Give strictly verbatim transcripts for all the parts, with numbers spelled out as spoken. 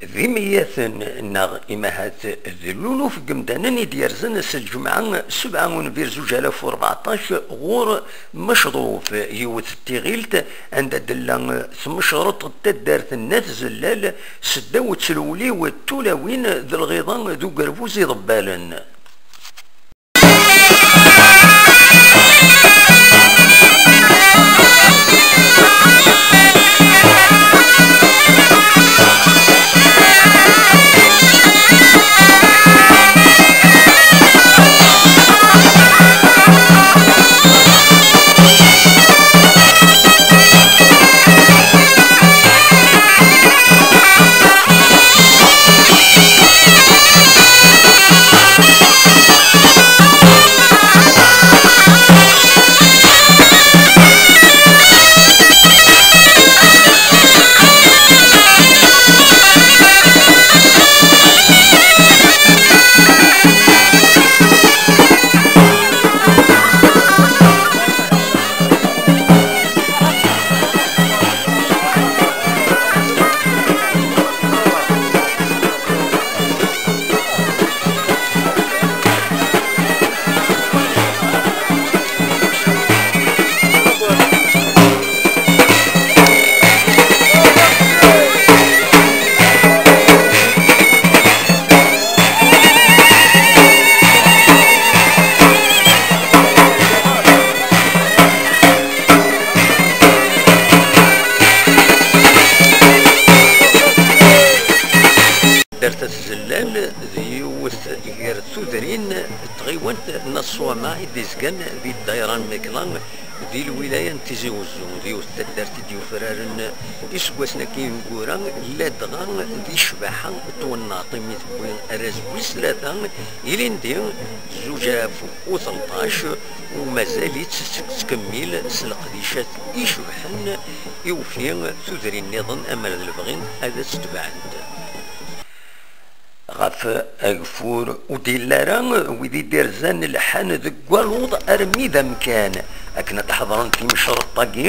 D imeyyaten neɣ imahat d luluf n yemdanen i d-yerzan s lǧemɛa sebɛa unbir zuǧ alaf u rbeɛṭac ɣur Mecḍuf, yiwet n tiɣilt anda d-tella tmecreṭ n taddart n At Zellal, seddaw n tlewli n tulawin d lɣiḍa d ugerbuz iḍebbalen. Taddart At Zellal d yiwet gar tudrin n tɣiwant n At Ṣwama i d-izgan di ddayra n Mekla di lwilaya n Tizi Uzzu. D yiwet n taddart i d-yufraren iseggasen-agi ineggura, ladɣa di ccbaḥa n twennaḍt, imi tewwi arraz wis tlata ilindi zuǧ alaf u tleṭṭac, u mazal-itt tettkemmil s leqdicat icebḥen i ufi tudrin nniḍen, amer d lebɣi ad tt-tebɛent. Ɣef ageffur ur d-yelli ara wid i d-irzan lḥan deg waluḍ armi d amkan, akken ad d-ḥeḍren timecreḍt-agi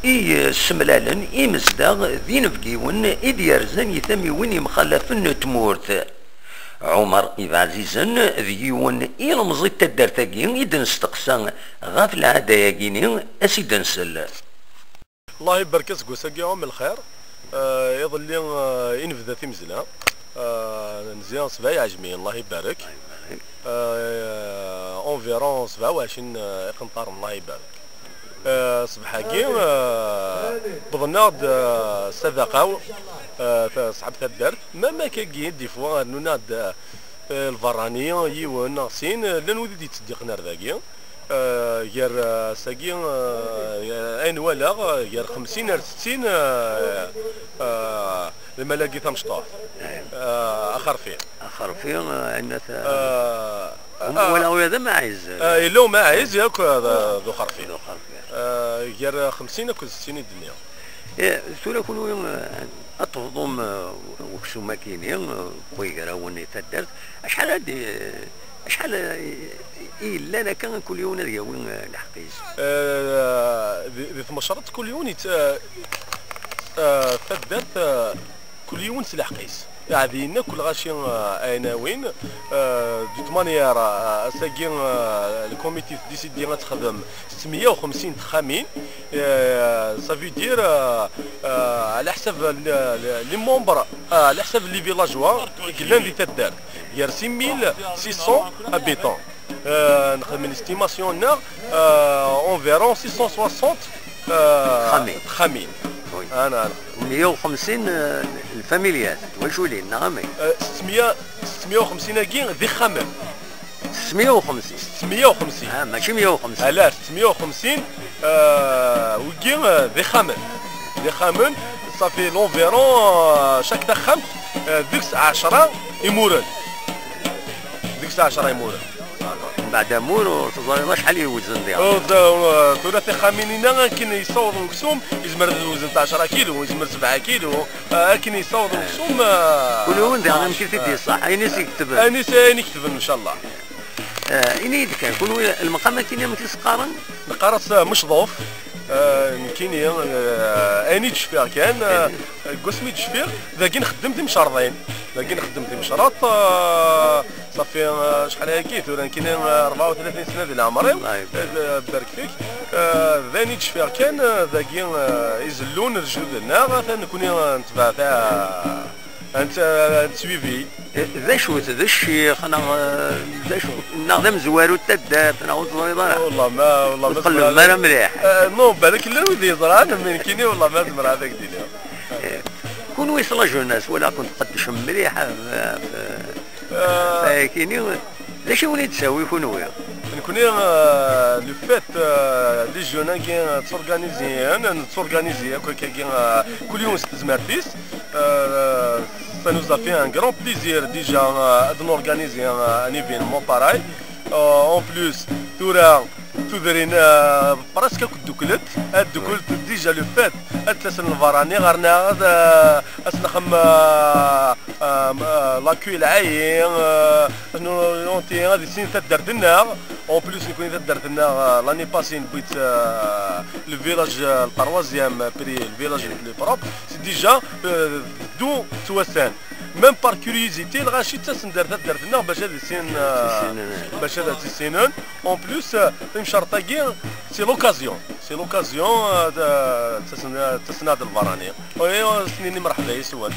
i yessemlalen imezdaɣ d inebgiwen i d-yerzan i tamiwin yemxallafen n tmurt. Ɛumer Ibeɛzizen d yiwen ilemẓi n taddart-agi i d-nesteqsa ɣef lɛada-agi-ni, a s-id-nsel. Allah ibarek aseggas-agi, ɛum lxir. Eh, iḍelli, eh, i nebda timezla. Eh, nezzi sebɛa iɛejmiyen, Allah ibarek. Eh, environ sebɛa u ɛecrin, eh, iqenṭaren, Allah ibarek. Eh, ṣṣbeḥ-agi, eh, wwḍen-aɣ-d, eh, sadaqa-w, eh, ta-, ṣṣḥab taddart. Même akkagi, des fois, rnun-aɣ-d, eh, lberrani, yiwen neɣ sin, eh, llan wid i d-yettseddiqen ar dagi. Eh, gar, eh, ass-agi, eh, ayen walaɣ, eh, gar xemsin ar settin, eh, eh, lmal-agi tamecṭuḥt. Eh, axerfi. Axerfi, eh, ɛinat, eh, eh, um, ah, walaɣ ula d amaɛiz. Eh, yella umaɛiz, yakk, eh, d, d uxerfi. D uxerfi. Eh, gar xemsin akked settin i d-nniɣ. Eh, tura kunwi, eh, ad tebḍum, eh, uksum-agi-ni, eh, n wigrawen i taddart, acḥal ad, eh, acḥal, eh, i yellan akka, kul yiwen ad yawi, eh, lḥeqq-is? Eh, di, di tmecreḍt, kul yiwen yett-, eh, eh, taddart, eh, kul yiwen s lḥeqq-is. Iɛdiyen akk lɣaci, eh, ayen awin, eh, de toute manière, eh, ass-agi, eh, le comité décidé ad texdem ستمية وخمسين texxamin, eh, ça veut dire, eh, eh, على حسب ال-, ال-, les membres, eh, على حسب les villageois i yellan di taddart, gar six mille six cents habitants. Eh, nexdem l'estimation-nneɣ, eh, environ six cent soixante, eh, texxamin. Texxamin. Oui. Ana, ana. مية وخمسين, eh, lfamiliyat, twaculin, neɣ amek? Eh, ستمية, ستمية وخمسين-agi d ixxamen. ستمية وخمسين. ستمية وخمسين. Ah, mačči مية وخمسين. Ala, ستمية وخمسين, eh, wigi, eh, d ixxamen. D ixxamen, ça fait l'environ, eh, chaque taxxamt, eh, deg-s ɛecra imuren. Deg-s ɛecra imuren. Mbeɛd amur ur teẓriḍ acḥal yewzen diɣ. Ur t-, ur, tura tixxamin-inna akken yessaweḍ uksum, yezmer ad wezent ɛecra kilu, yezmer sebɛa kilu, eh, akken yessaweḍ uksum, eh, Kul yiwen diɣen amek i t-id-yeṣṣaḥ, ayen i s-iketben. Ayen i s-, ayen i ketben, ncallah. Eh, ini-yi-d kan, kunwi lmeqam akkin amek i s-qqaren? Neqqar-as, eh, Mecḍuf, eh, nekkini, eh, ayen i d-cfiɣ kan, eh, Deg wasmi i d-cfiɣ, dagi nxeddem timcerḍin. Dagi nxeddem timcerḍt, ah, ṣafi, ah, acḥal ayagi, tura nekkini, ah, rebɛa u tlatin sna di leɛmer-iw. Allah ibarak. Ah, barek fik. Ah, d ayen i d-cfiɣ kan, ah, dagi, ah, izellun lejdud-nneɣ, atan nekkni, ah, netbeɛ ta-, ad nett-, ad nettwivi. Eh, d acu-t, d ccix, neɣ, eh, d acu, neɣ d amezwaru n taddart, neɣ ur teẓriḍ ara? Wallah ma, wallah ma tqellbem ara mliḥ. Eh, non, balak llan wid yeẓran, mais nekkini wallah ma zemreɣ ad ak-d-iniɣ. Eh, kunwi s la jeunesse, walaɣ-ken tqeddcem mliḥ, eh, f-, f-, ayakini, d acu i wen-id-tawi kunwi? Nekkni, eh, le fait, eh, les jeunes-agi, eh, tturganiziyen, netturganizi akk akkagi, eh, kul yiwen s tezmert-is. Euh, ça nous a fait un grand plaisir déjà, euh, ad n-organiser, euh, un événement pareil. Euh, en plus, tura tudrin, euh, presque akk dduklent, ad dduklent déjà le fait ad d-tasen lbarani ɣer-neɣ, ad, euh, ad s-nexdem, euh, euh, euh, l'accueil lɛali, euh, ad n-, ad issinen taddart-nneɣ. En plus, nekkni taddart-nneɣ, euh, l'année passée, newwi-tt, euh, le village, euh, le troisième prix, le village le plus propre. C'est déjà, euh, ddu ttwassen. Même par curiosité, lɣaci ttasen-d ar taddart-nneɣ bac ad issinen, euh, bac ad tt-issinen. En plus, euh, timcerḍt-agi, c'est l'occasion. C'est l'occasion, euh, de, ttasen, ttasen-d lbarani. Oui, euh, s-nini mreḥba yes-wen.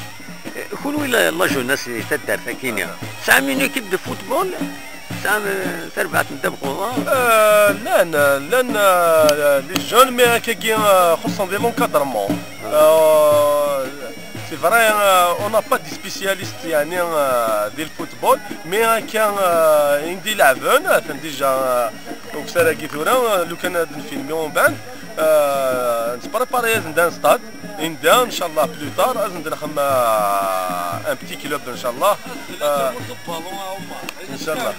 Kunwi la, la jeunesse di taddart-agi-nni, tesɛam une équipe de football? Tesɛam, euh, tarbaɛt n ddabex uḍar? Euh, llan, euh, llan, euh, les jeunes, mais akkagi, euh, xuṣṣen di l'encadrement. Euh, c'est vrai, euh, on n'a pas de spécialistes, يعني, euh, di le football, mais akka, euh, indi leɛben, atan déjà, euh, ukessar-agi tura, euh, lukan ad nfilmi umbeɛd, euh, nettprépari-asen-d un stade, anda, inchallah, plus tard, ad nexdem, euh, un petit club, inchallah. Tella d tamurt n ubalun, a Ɛumer. Inchallah.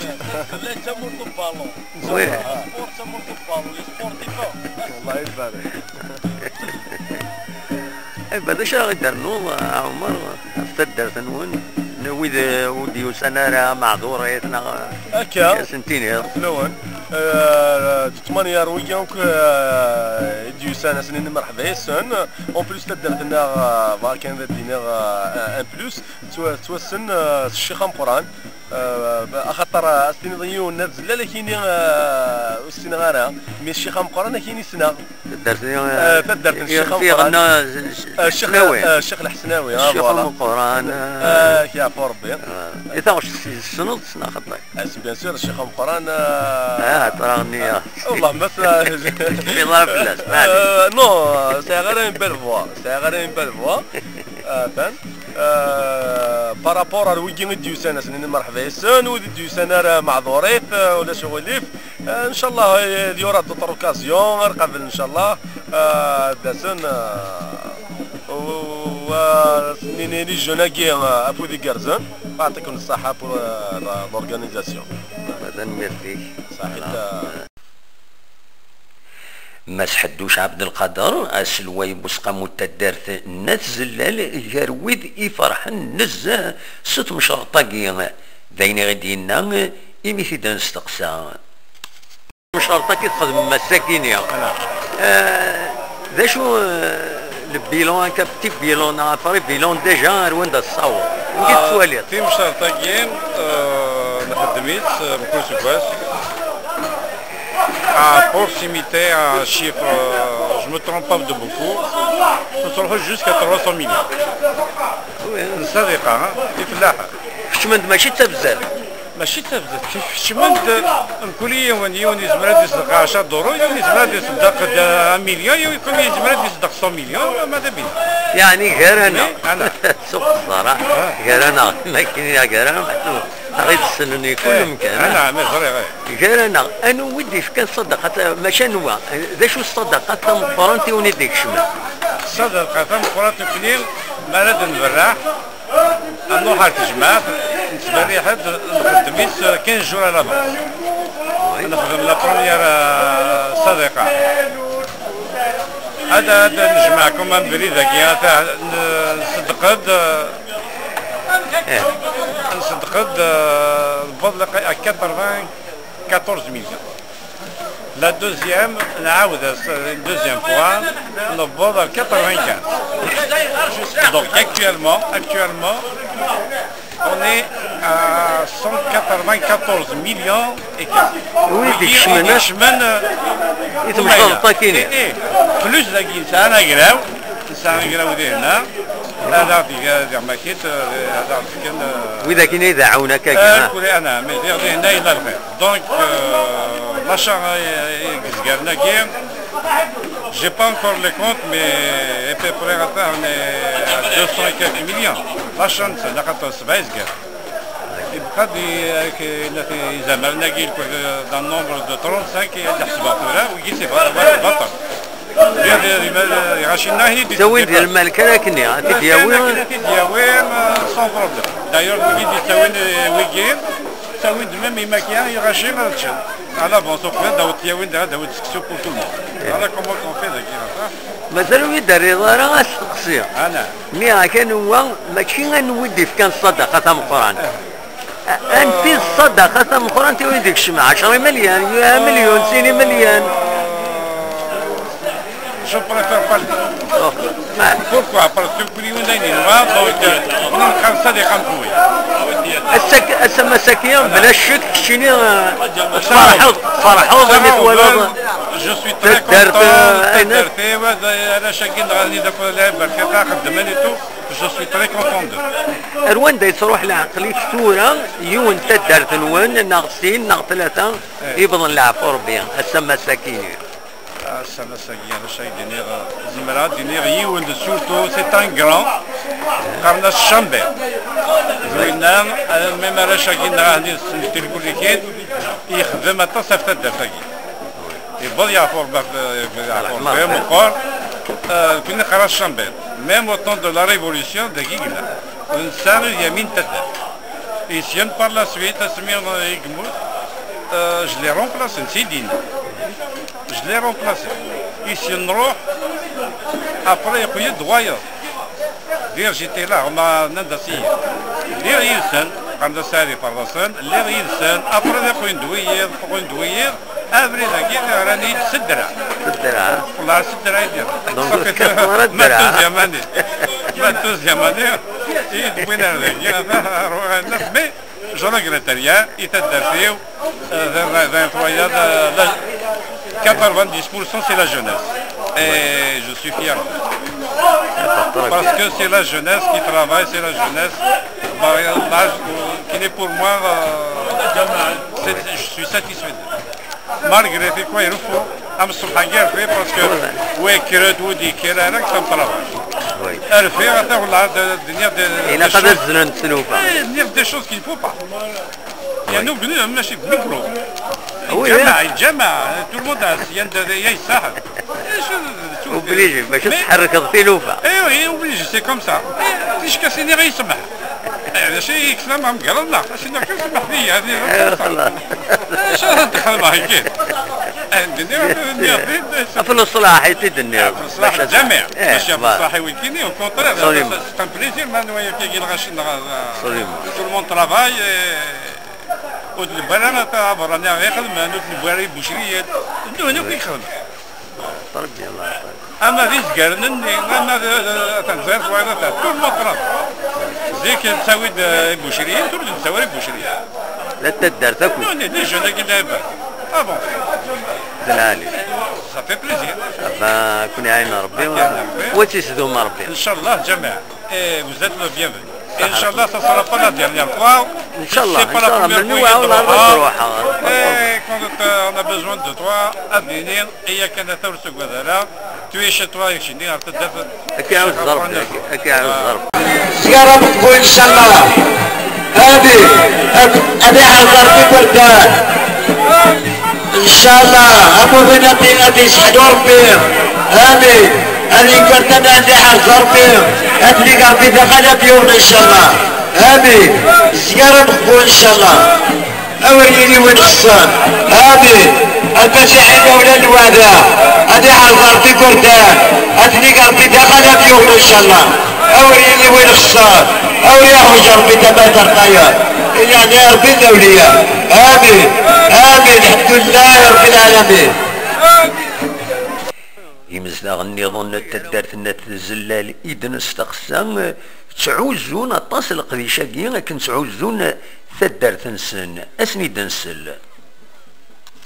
Tella d tamurt n ubalun. Oui. Sport d tamurt n ubalun, les sportifs. Allah ibarak. Eh, ben, d acu ara ɣ-d-ternuḍ, a Ɛumer, ɣef taddart-nwen, n wid, eh, ur d-yusan ara, ameɛdurit, neɣ akka, ad sen-tiniḍ? Fell-awen. Eh, d ttmanya n wigi akk, eh, i d-yusan, ad sen-nini merḥba yes-sen. En plus, taddart-nneɣ, eh, bɣa kan ad d-iniɣ, eh, un plus, tettwa-, tettwassen, eh, s ccix ameqqran. Eh, axaṭer, eh, ad s-tiniḍ i yiwen n at Zellal, ad k-yini, eh, ur ssineɣ ara, mais ccix ameqqran ad k-yini ssneɣ. Taddart-nni, eh, taddart n Ccix Ameqqran. Eh, Ccix, eh, Ccix Lḥesnawi, ah, voilà. Ccix Ameqqran, eh. Eh, yeɛfu Rebbi. Eh, i taɣect tessneḍ-tt neɣ xaṭi? Eh, bien sûr, Ccix Ameqqran, eh. Ah, ṭraɣ-nni, ah. Wallah, ma s-, iḍra fell-as, maɛlic. Eh, non, sɛiɣ ara une belle voix, sɛiɣ ara une belle voix. Atan. Eh, par rapport ar wigi i d-yusan, ad sen-nini merḥba yes-sen, wid i d-yusan ara meɛdurit, eh, ulac uɣilif. Eh, inchallah, eh, il y aura d'autres occasions, ar qabel, inchallah. Eh, ad d-asen, eh, u, u, eh, ad sen-nini les jeunes-agi, eh, afud igerrzen. Yeɛṭikum ṣṣeḥḥa pour, eh, la, l'organisation. Tanemmirt-ik. Ṣaḥit, eh. Mass Ḥedduc Ɛebdelqader, aselway n Useqqamu n taddart n At Zellal, gar wid iferḥen nezzeh s temceṛt-agi, d ayen i ɣ-d-yenna imi t-id-nesteqsa. Temceṛt-agi txedmem ass-agi-nni. Ala. Eh, d acu, eh, le bilan, akka, petit bilan, neɣ après bilan déjà, ar wanda tessaweḍ? Amek i tettwaliḍ? Ah, timceṛt-agi, eh, nxeddem-itt, eh, mkul seggas. À proximité, un chiffre, euh, je me trompe pas de beaucoup. Nettruḥu jusqu'à trois cents millions. N ssadiqa, hein, ifellaḥen. Kecmen-d mačči d tabzert. Mačči d tabzert, kecmen-d mkul yiwen, yiwen yezmer ad iṣeddeq ɛecra duṛu, yiwen yezmer ad iṣeddeq d un million, yiwen yezmer ad iṣeddeq cent millions, ma d abrid. Yeɛni gar-aneɣ. Oui, ala. Suq ẓẓara, ah, gar-aneɣ, makin gar-aneɣ, meḥsub. Aɣ-id ssnen i kul umkan. Ala, mi ẓriɣ, eh. Gar-aneɣ, anwa i d-ifkan ṣṣadaqat, mačči anwa, d acu ṣṣadaqat tameqqrant i wen-id-ikecmen? Ṣṣadaqa tameqqrant nekkni, mi ara d-nberreḥ, ad nruḥ ar tejmaɛt, nettberriḥ-d, nxeddem-itt quinze jours à l'avance. Oui. Nexdem la première, euh, ṣadiqa. Ad, ad nejmeɛ comme abrid-agi, ad n-, nṣeddeq-d, euh, Eh. Nṣeddeq-d, eh, newweḍ à quatre-vingt-quatorze millions. La deuxième, نعاود, une deuxième fois, نبوظ ال quatre-vingt-quinze. Donc actuellement, actuellement, on est à cent quatre-vingt-quatorze millions et quelques. Oui, deg ccmana. Deg ccmana, i temceḍ ṭakini. Eh, eh, plus dagi, c'est un agréable. Nesɛa agraw di hna. Ad aɣ-d-teg, ad aɣ-d-tefk, ad aɣ-d-fken, euh, widak-nni i d aɛawen akka, euh, ha? Kul ana, mais diɣ di hna yella lxir. Donc, euh, machin, euh, i yezgaren-agi, j'ai pas encore les comptes, mais à peu près, attends, on est à deux cents et quelques millions. Machin, c'est la quatorze, c'est pas. Yebqa-d i-, ak-, i-, izamaren-agi, dans le nombre de trente-cinq, i d-ḥesbeɣ tura, wigi c'est ba-, ba-, baṭel. Diɣ, diɣ, diɣ, ma, iɣaci-nneɣ i d-, ttawin di lmal kan akken, a t-id-yawi. Kan akken a t-id-yawi, euh, sans problème. D'ailleurs, wigi d-ittawin, euh, wigi, ttawin-d même imaki, iɣaci ad ččen. À l'avance, uqbel ad awen-t-yawin, ad awen-d seksu pour tout le monde. Voilà comment on fait dagi, ha? Mazal ur yi-d-terriḍ ara asteqsi. Ana. Nniɣ-ak anwa, mačči anwa i d-ifkan ṣṣadaqa tameqqrant. Anti ṣṣadaqa tameqqrant i win d-ikecmen ɛecra imelyan, melyun, sin imelyan? Je préfère pas le dire. Oh, man. Pourquoi? Parce que كل يوم دايرين، donc, euh, نقرا صديقة مكوي. Ass-a, ass-a, ass-agi, bla ccek, keččini, euh, tferḥeḍ, tferḥeḍ imi twalaḍ. Je suis très content, euh, taddart-iw, arrac-agi nɣani d akk lɛib, barka xeddmen et tout. Je suis très content d'eux. Ar wanda yettruḥ leɛqel-ik tura, yiwen n taddart-nwen, neɣ sin, neɣ tlata, eh, yebḍen leɛfu Rebbi, ass-a massakini? Ass-a massagi, acu ay d-iniɣ, zemreɣ ad d-iniɣ yiwen surtout, c'est un grand, qqaren-as Chambert. D winna, même arrac-agi neɣ ahni s tilkulikin, yexdem aṭas ɣef taddart-agi. Yewweḍ yeɛfu Rebbi, yeɛfu Rebbi meqqer. Euh, kuni qqar-as Chambert. Même au temps de la Révolution, dagi yella. D netta i d-yamin taddart. Et syen par la suite, asmi i yemmut, euh, je l'ai remplacé, netta i d-yenna. Je l'ai remplacé. Et syen nruḥ, après yeqqel-d wayeḍ. Diɣ j'étais là, ma nnan-d as-iyi. Lliɣ yid-sen, qqaren-d as Ɛli Ferḍasen, lliɣ yid-sen, après d aqwin d wiyiḍ, aqwin d wiyiḍ, abrid-agi rran-iyi-d s ddreɛ. S ddreɛ? Wellah, s ddreɛ i d-yerra. Donc, ma deuxième année. Ma deuxième année, i d-wwin ar dagi, mais je regrette rien, i taddart-iw, euh, d, d, d, d, quatre-vingt-dix pour cent c'est la jeunesse. Et je suis fier. Parce que c'est la jeunesse qui travaille, c'est la jeunesse. Bah, là, qui est pour moi, euh, c'est, je suis satisfait. Malgré c'est quoi, il faut, am ṣṣbeḥ-agi rfiɣ, parce que wa yekker-d, wa d-yekker, ara ksam ṭṭlaba. Oui. Rfiɣ, ata wala d-, d-, nniɣ d-, ilaq ad azzlen tlufa. Eh, nniɣ des choses qu'il ne faut pas. Yerna ugni mačči d mikru. Oui, yeǧǧama, oui. Yeǧǧama, tout le monde a syan d, d, yessahel. Obligé, bac ad tḥerrkeḍ tilufa. Eh oui, obligé, c'est comme ça. Eh, ticki as-iniɣ yesmeḥ. Eh, d acu i yeksam amgerḍ-nneɣ? As-iniɣ kan semmeḥ-iyi, ad iniɣ kan semmeḥ. Acu ara d-xedmeɣ, ikin? Eh, d-nniɣ, d-nniɣ, d-nniɣ. Ɣef leṣlaḥ i t-id-nniɣ. Ɣef leṣlaḥ n lǧamiɛ. Eh, mačči ɣef leṣlaḥ-iw nekkini, au contraire, c'est un plaisir, ma nwa yakagi lɣaci-nneɣ, euh, tout le monde travaille, et ur d-newwi ara aberrani ara ixedmen, ur d-newwi ara ibucriyen. D nutni akk i ixedmen. Rebbi, Allah yeḥfeḍ. Ama d izgaren-nni, ama d, d, atan ẓer twalaḍ, tout le monde ṭṭrad. Zik nettawi-d, euh, ibucriyen, tura ur d-nettawi ara ibucriyen. La taddart akk. Non, les jeunes-agi n lɛibad. Ah bon. D lɛali. Ça fait plaisir. Aba, kun iɛin Rebbi. Wa tt-isdum Rebbi. Inchallah, ǧamiɛ. Et vous êtes le bienvenu. Inchallah, ça sera pas la dernière fois. Inchallah, c'est pas la première fois. Inchallah, melmi i d-ruḥeɣ. Et quand, euh, on a besoin de toi, ad d-nini, yak kan ata ur tettagad ara, tu es chez toi, keččini ar taddart. Ad k-iɛawed ẓẓerb, ad k-iɛawed ẓẓerb. Zgara meqbul, inchallah. Hadi, ad, ad iɛawed ẓẓerb igerdan. Inchallah, amuḍin ad, ad yesseḥlu Rebbi. Amin. Ad igerdan ad iɛawed ẓẓerb. Ad nig Rebbi d aɣalab yuɣen, inchallah. Amin. Zgara meqbul, inchallah. Awer yili win xeṣṣan. Amin. Lfatiḥa i imawlan n lweɛda. Ad iɛreḍ Ṛebbi igerdan. Ad nig Ṛebbi d aɣalab yuɣen, inchallah. Awer yili win xeṣṣan. Awer yeḥwiǧ Ṛebbi tamart ar tayeḍ. Yeɛni Ṛebbi d awliya. Amin. Amin. Lḥemdullah Ṛebbi lɛalamin. Imezdaɣ nniḍen n taddart n At Zellal i d-nesteqsa, ttɛuzzun aṭas leqdic-agi akken ttɛuzzun taddart-nsen. Ad sen-id-nsel.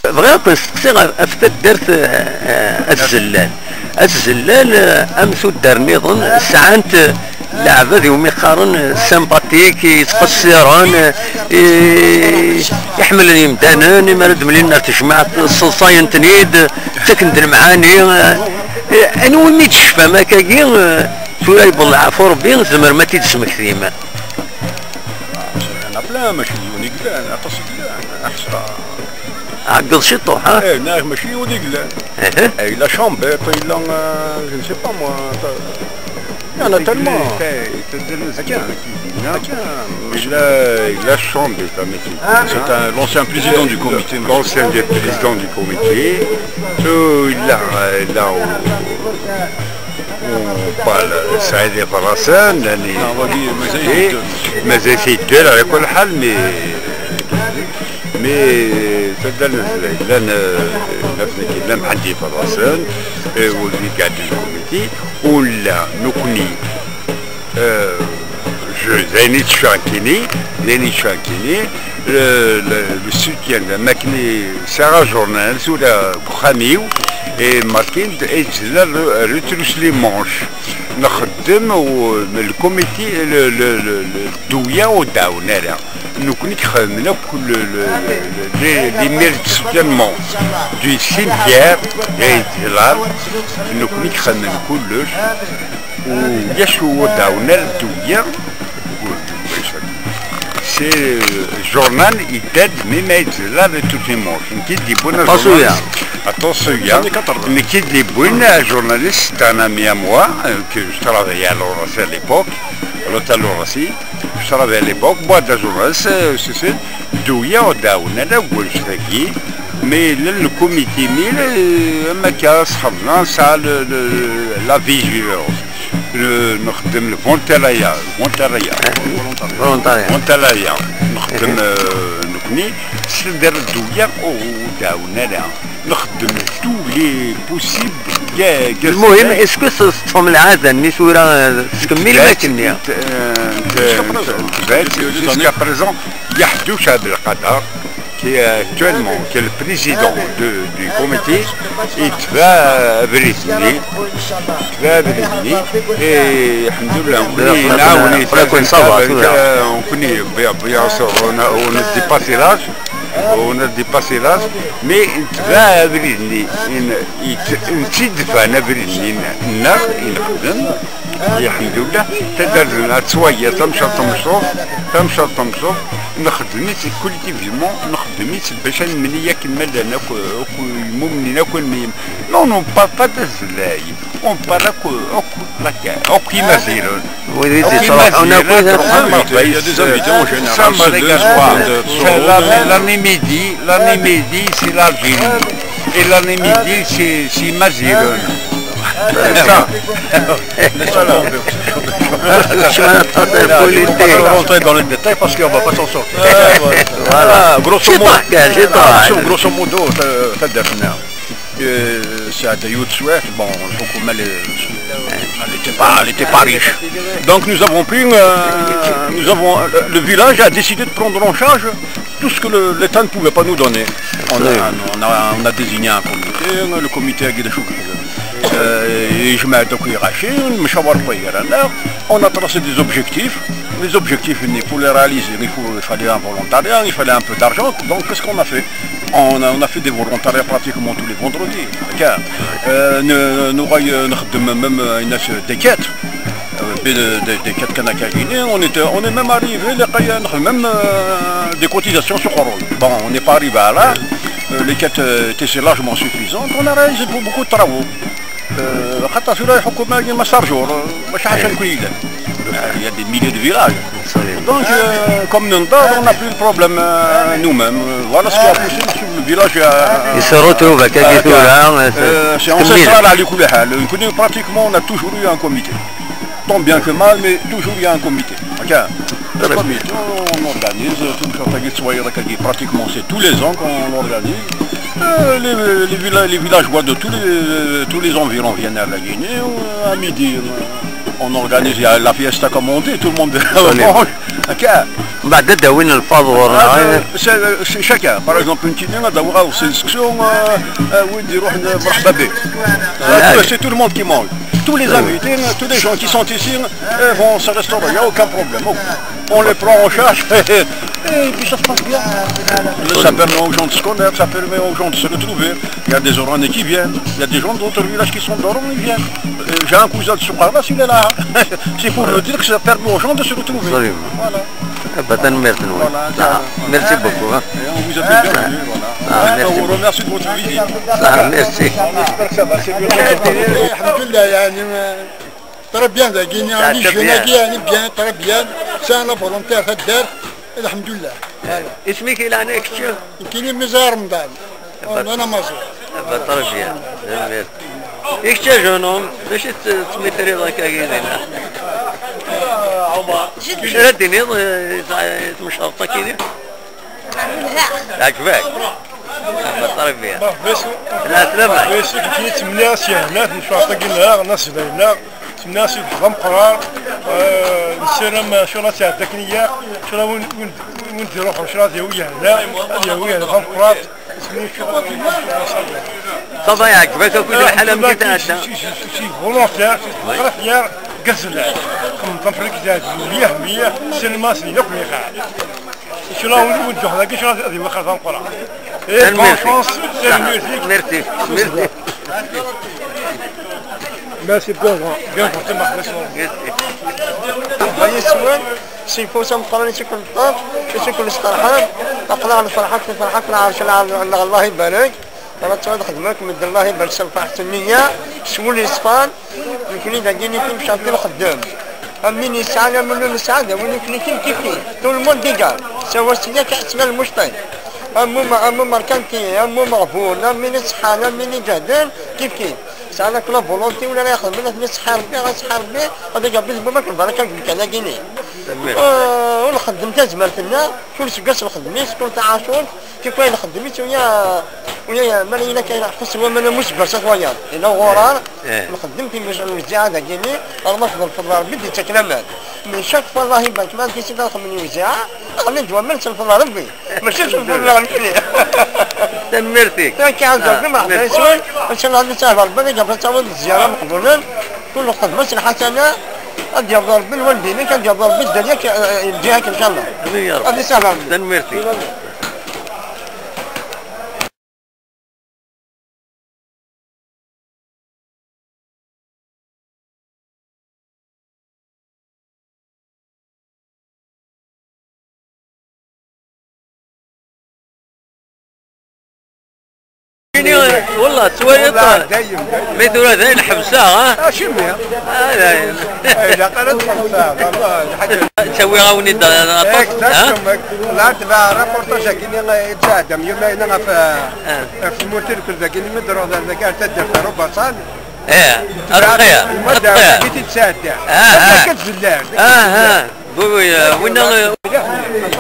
Bɣiɣ ad ken-steqsiɣ ɣef, ɣef taddart, eh, At Zellal. At Zellal, eh, am tuddar nniḍen, sɛant, eh, leɛbad iwumi qqaren, eh, sympathique, yettqeṣṣiren, eh, i, iḥemmlen imdanen, imi ara d-mlilen ar tejmaɛt, sseḍsayen-ten-id, ttaken-d lemɛani, eh, eh, anwa umi d-tecfam akkagi, eh, tura yewweḍ leɛfu Rebbi, tzemrem ad t-id-tesmektim? Il y en a plein, mačči d yiwen i yellan, aṭas i yellan, aḥṣa. Ɛeggeḍ ciṭuḥ, ha? Eh, neɣ mačči d yiwen i yellan. Eh, la Chambette, il y en a, euh, je ne sais pas moi, il y en a tellement. Akken, akken, il a, il a Chambette, la métier. C'est un, l'ancien président du comité. L'ancien président du comité. So, il a, il a, on parle, Saïd Ibrasen, l'année. Ah, oui, mais ça, il est, mais c'est deux, la, la, la, mais, mais, c'est dans le, dans le, dans le, dans le Mhadi Ibrasen, euh, où il y a des comités, où là, nous connaissons, euh, je, Zaini Tchankini, Zaini Tchankini, le, le, le soutien de Makni, Sarah Journal, sur la Khamiou, et Martin, et là, le, le, le, les manches. نخدم و الكوميتي، ال-، ال-، ال-، ال-، الدوية وداونا لها. نكون كخدمنا كل ال-، ال-، ال-، les, les murs de soutènement du cimetière، يا زلال. نكون كخدمنا كلش. وياش هو داونا الدوية. C'est, euh, journal, il date même là de tous les manches. نكي دي بونا. Aṭas uya. Aṭas uya. Nekki d Ibwin, un journaliste, un ami à moi, euh, que je travaillais à l'Horace à l'époque, à l'hôtel Horace. Je travaillais à l'époque, boîte de journaliste, euh, c'est, c'est, Douya, Daouna, la Gouelchaki, mais le, le comité mille, euh, ma casse, ça, le, le, la vigilance. Le, نخدم le volontariat, volontariat. Volontariat. Volontariat. نخدم, euh, نكني, c'est-à-dire Douya, oh, Daouna, là. نخدم tous les possibles. المهم، est-ce que teṭṭfem lɛada-nni tura, eh, tettkemmilem akken-nni? Jusqu'à présent, Yahdouch Abdelkader, qui est actuellement, qui est le président de, du comité, il va venir, il va venir, et, alhamdoulilah, on connaît, on connaît, bien, bien sûr, on a, on a dépassé l'âge. On a dépassé l'âge, mais netbeɛ abrid-nni, n-, yet-, nettidfan abrid-nni, n-, nneɣ i nexdem, alḥemdullah, taddart-nneɣ tettwayya tamecṭuḥt tamecṭuḥt, tamecṭuḥt tamecṭuḥt, nexdem-itt cultivement, nexdem-itt bac ad nemni akken ma llan akk, akk yimumnin akk, non, on parle pas de Zellal. On parle akk, akk, akk Imaziɣen. Wid i d-yettruḥun akk, il y a des invités en général, c'est deux, trois, deux, trois. L'année midi, l'année midi, c'est l'Algérie. Et l'année midi, c'est, c'est Imaziɣen. C'est ça. Voilà. Faut pas trop rentrer dans les détails parce qu'on va pas s'en sortir. Voilà. Voilà, grosso modo. Grosso modo, euh, taddart-nneɣ. Euh, c'est à Dayou de Souef. Bon, le Foucault, mais le, elle n'était pas, elle était pas riche. Donc nous avons pris, euh, nous avons, le, le village a décidé de prendre en charge tout ce que le, l'État ne pouvait pas nous donner. On a, on a, on a désigné un comité, le comité a guidé, euh, et je mets donc Rachid, on a tracé des objectifs. Les objectifs, il faut les réaliser, il faut, il fallait un volontariat, il fallait un peu d'argent. Donc qu'est-ce qu'on a fait? On a, on a fait des volontariats pratiquement tous les vendredis. Tiens, euh, ne, nous, euh, نخدم même, euh, des quêtes, euh, des, des, des quêtes kanakagine. On était, on est même arrivé, les, même, euh, des cotisations sur Corol. Bon, on n'est pas arrivé à là. Euh, les quêtes, euh, étaient largement suffisantes. On a réalisé pour beaucoup de travaux. Euh, خاطر في الحكومة ما شارجور، ماشي حاجة نكون يدير. Il y a des milliers de villages. Donc, euh, comme ننظر, on n'a plus le problème, euh, nous-mêmes. Euh, voilà ce qui a poussé sur le village à, يسرو توبة كاكي ثورة، euh, c'est ancestral على كل حال. Nous, pratiquement, on a toujours eu un comité. Tant bien que mal, mais toujours il y a un comité. Ok. Le comité, on organise, tout le temps, pratiquement, c'est tous les ans qu'on l'organise. Euh, les, les villa- les villageois de tous les, tous les environs viennent à la Guinée. Euh, à midi, euh, on organise la fiesta comme on dit, tout le monde mange. Ok. Bah, de Dawin le Fador, ah, hein. Euh, c'est, euh, c'est chacun. Par exemple, une Guinée, on a c'est une section, euh, euh, oui, dire, euh, مرحبا بك. Euh, c'est tout le monde qui mange. Tous les invités, tous les gens qui sont ici, euh, vont se restaurer. Il n'y a aucun problème. On les prend en charge. Et puis ça se passe bien. Ça permet aux gens de se connaître, ça permet aux gens de se retrouver. Il y a des Oranais qui viennent, il y a des gens d'autres villages qui sont d'Oran, ils viennent. Euh, j'ai un cousin de Soukara, il est là. C'est pour me dire que ça permet aux gens de se retrouver. Absolument. Voilà. Eh ben, tanemmirt-nwen. Voilà, merci beaucoup, hein. Et on vous a fait bienvenue, voilà. Ah, merci beaucoup. On vous remercie de votre visite. Ah, merci. On espère que ça va se dérouler. الحمد لله، يعني، très bien, dagi, يعني, bien, très bien. C'est un volontaire, الحمد لله. Voilà. Isem-ik i leɛnaya kečč? Nekkini Mizar Remḍan. Voilà, mazal. Très bien. Tanemmirt. I kečč a jeune homme, d acu i tettmitriḍ akka-agi dinna? Acu ara d-tiniḍ, eh, i tmecreḍt-agi-nni? Teɛǧeb-ak? Très bien. Bon, merci. Lɛeslama. Merci, nekkini ttmenniɣ-as yehna, tmecreḍt-agi nneɣ, nas d ayna. Ttmenniɣ-as lferḥ d ameqqran. Eh, nessaram, eh, ncallah ad tɛeddi akken ilaq, ncallah win, win, win d-iruḥen, ncallah ad yawi yehna, ad yawi yehna d ameqqran. Ça va, yeɛǧeb-ak akk lḥal amek i tɛedda? Si, si, si, si, volontaire, très fier, gazella. Comme ton frère qui t'a dit, mliḥ, mliḥ, c'est le masque, il y a plus rien. Ncallah win, win d-iruḥen dagi, ncallah ad yawi xir d ameqqran. Et bonne chance, et musique. Merci, merci. Merci, bien, bien, merci. Merci. Seg ufus ameqqran i tt-id-neṭṭef, i tt-id-nesteṛḥeb, aql-aɣ nefṛeḥ akk, nefṛeḥ akk, nɛerc lɛerc-nneɣ, Allah ibarek. Tura ttwad xedmen akk medden, Allah ibarek s lferḥ s nniya, s wul yeṣfan, nekni dagi nitni mecɛen di lxeddem. Am win yesɛan, am win ur nesɛi, d win nekni kif kif kif. Tout le monde égal. Sawa s-, yak ḥesna lmucṭi. Am umeṛkanti, am umeɣbun, am win iṣeḥḥan, am win iǧehden, kif kif. Sɛan akk la volonté, win ara ixedmen, ad ten-iṣeḥḥi Rebbi, ad iṣeḥḥi Rebbi, ad iǧabbi di baba-k lbaraka deg umkan-agi-nni. Tanemmirt. Ah, ur nxeddem tazmert-nneɣ, kul seg wass nxeddem-itt, kul taɛacurt, tikwal nxeddem-itt, uya, uya, mi ara yili akka, yeḥfes waman am useggas, a twayeḍ, yella uɣurar, eh, nxeddem timuc-, lewziɛa dagi-nni, arma tḍelfeḍ Rebbi d-yettak laman. Mais chaque fois, Allah ibarek, ma d-yessi d arxem n lewziɛa, aɣmi d waman, selfeḍ Rebbi. Mačči s lfullah, nekkni. Tanemmirt-ik. Akka, ah, Rebbi, merḥba yeswen. Ncallah ad nesɛed Rebbi, ad iǧabber ttawad zzyara meqbulen. Kul lxedma s lḥasana, ad yaweḍ Rebbi lwaldin-ik, ad yaweḍ Rebbi dderya-k, eh, lǧiha-k, ncallah. Amin ya Rebbi. Ad isahel Rebbi. Tanemmirt-ik. Ini, والله, ttwaliḍ. والله دايم، دايم. Mais tura dayen ḥebseɣ, ha? Acimi? Ah, dayen. Eh, ilaq ara txellṣeḍ, والله, الحاجة. Ttawiɣ-awen-id aṭas, ha? Exactement. La, tebɛ reportage-agi-nni, eh, yettɛedda am yuma-ina ɣef, eh, ɣef tmurt irkel dagi, mi d-ruḥ dagi ar taddart n Rubaṣan. Eh, ar lxir, ar lxir. Dagi i t-id-sɛedda. Ah, ah. Akka tzellal, dagi i tzellal. Ah, ah. Oui, oui, euh, winna, euh,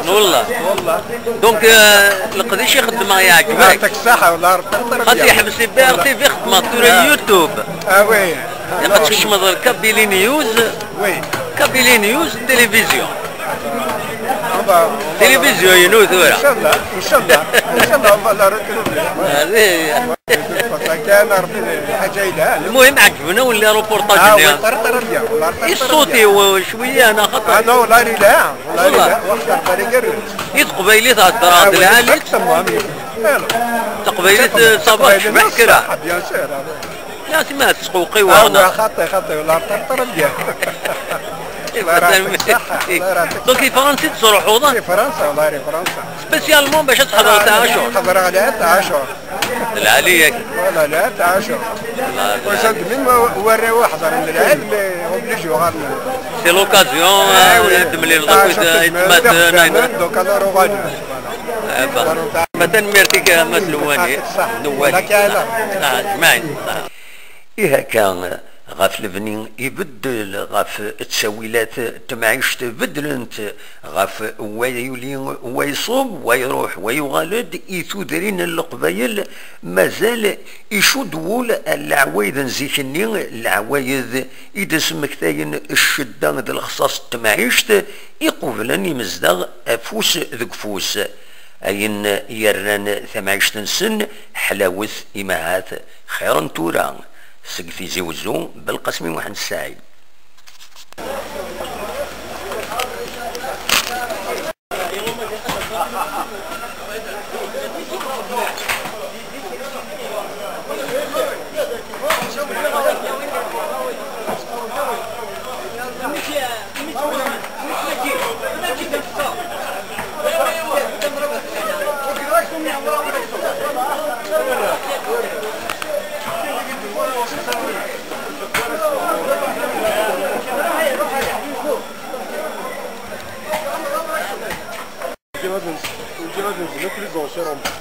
والله. Donc, euh, leqdic i xeddmeɣ yeɛǧeb-ak. يعطيك الصحة، والله ربي يرضى عليك. Xaṭi, ḥbes i B R T V xeddmeɣ tura, ah, YouTube. Ah oui. Ilaq ad tkecmeḍ Kabylie News. Oui. Kabylie News, télévision. Télévision-inu tura. إن شاء الله، إن شاء الله، إن شاء الله، on va la retrouver. Ah, oui. Parce que أنا ربي حاجة إلى المهم، عجبنا ولا reportage-nni. Ah oui, très, très bien، والله très, très bien. الصوت هو شوية، أنا خطأ. Ah non، والله لا، والله لا، واحد الفريق. I teqbaylit heddreɣ d lɛali. Exactement. Taqbaylit, ça va, tecbeḥ kra. Bien sûr. لا، تما تسقوقي. Ah, وانا خاطي، خاطي، والله طرطر اليوم. إيوا، الله يعطيك الصحة، الله يعطيك الصحة. Donc, i Fransa i d-tettruḥuḍ, ah? I Fransa، والله i Fransa. Spécialement باش تحضر تاع عاشور. حضر عليها تاع عاشور. العالية. Voilà، لا تاع عاشور. لا، لا. وصلت من ورا واحد من العيال، mais obligé وغادي. C'est l'occasion، ah oui. تملي الغد، تما تناينا. Donc, alors, on va. Voilà. Tanemmirt-ik a Mass Lwani. Newwali. Lak ɛla. Ah, jmaɛin. Ah. Ihi akka, Ɣef lebni ibeddel, ɣef ttawilat n temɛict beddlent, ɣef wa yuli, wa iṣub, wa iruḥ, wa yuɣal-d, i tudrin n Leqbayel mazal icudd wul ar leɛwayed n zik-nni, leɛwayed i d-smektayen ccedda d lexṣaṣ n temɛict, iqublen imezdaɣ afus deg ufus. Ayen yerran tamɛict-nsen ḥlawet, imahat xir n tura. Seg Tizi Wezzu, Belqasmi Muḥend Ssaɛid. Ur ǧǧiɣ ad nz-, ur ǧǧiɣ ad nzel akk les enchères en bas.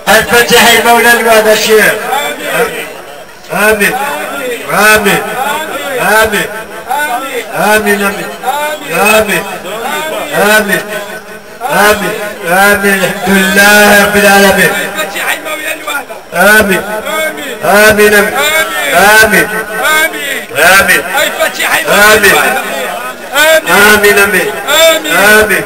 الفاتحة يا مولانا الوعد الشيخ. آمين. آمين. آمين. آمين. آمين. آمين. آمين. آمين. آمين. آمين. الحمد لله رب العالمين. آمين. آمين. آمين. آمين. آمين. آمين. آمين. آمين. آمين. آمين. آمين.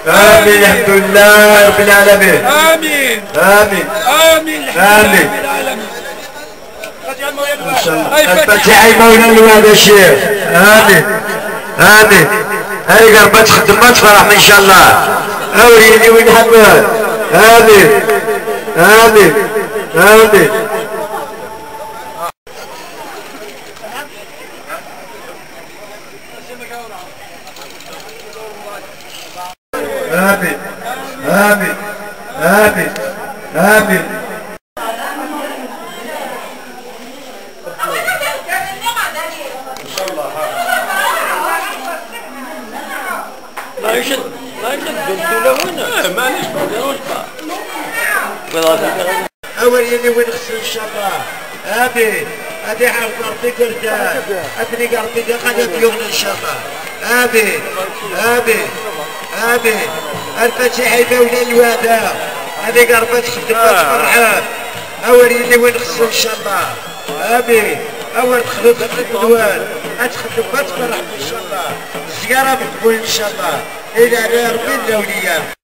آمين. الحمد لله رب العالمين. آمين. آمين. آمين. الحمد لله رب العالمين. إن شاء الله. الفاتحة يا مولانا الوالد الشيخ. آمين. آمين. هاي قربت خدمة فرح إن شاء الله. أوريني وين حبه. آمين. آمين. آمين. آمين. آمين. آمين. آمين. ما يشد، ما يشد، قلت له وين؟ إيه، معليش، ما يديروش بقى. أول يلي وين خصو إن شاء الله. آمين. هذه حرف ربي قردان. أدري ربي قال يوم إن شاء الله. آمين. آمين. آمين. الفاتحة يباونا الوادة. هذه قربت خدمة فرحان. أول يلي وين خصو إن شاء الله. آمين. أول تخدم خدمة الواد. أتخدم ما تفرح إن شاء الله. الزيارة مقبول إن شاء الله. إلى ربي الأولياء.